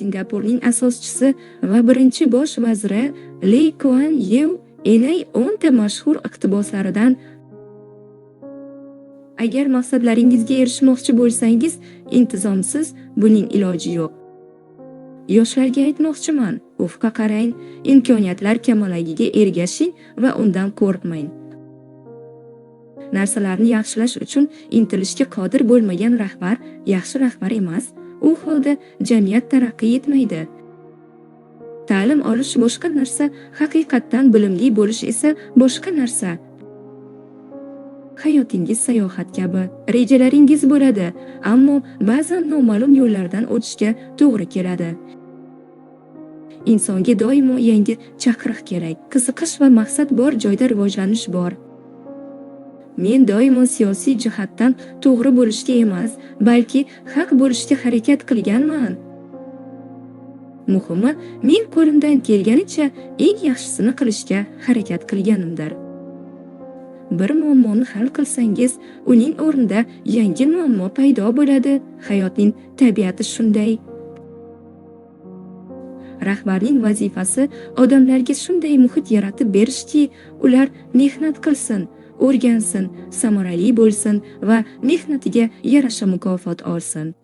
Singapurning asoschisi va birinchi bosh vaziri Li Kuan Yew enang 10 ta mashhur iqtiboslaridan. Agar maqsadlaringizga erishmoqchi bo'lsangiz, intizomsiz buning iloji yo'q. Yoshlarga aytmoqchiman, ufqqa qarang, imkoniyatlar kamolagiga ergashing va undan qo'rqmang. Narsalarni yaxshilash uchun intilishga qodir bo'lmagan rahbar yaxshi rahbar emas. U holda jamiyat taraqqiy etmaydi. Ta'lim olish boshqa narsa, haqiqatdan bilimli bo'lish esa boshqa narsa. Hayotingiz sayohat kabi, rejalaringiz bo'ladi, ammo ba'zan noma'lum yo'llardan o'tishga to'g'ri keladi. Insonga doimo yangi chaqiriq kerak. Qiziqish va maqsad bor joyda rivojlanish bor. Men doimo siyosiy jihatdan to'g'ri bo'lishga emas, balki haq bo'lishga harakat qilganman. Muhimi, men qo'limdan kelganicha eng yaxshisini qilishga harakat qilganimdir. Bir muammoni hal qilsangiz, uning o'rnida yangi muammo paydo bo'ladi. Hayotning tabiati shunday. Rahbarning vazifasi odamlarga shunday muhit yaratib berishki, ular mehnat qilsin, o'rgansin, samarali bo'lsin va mehnatiga yarasha mukofot olsin.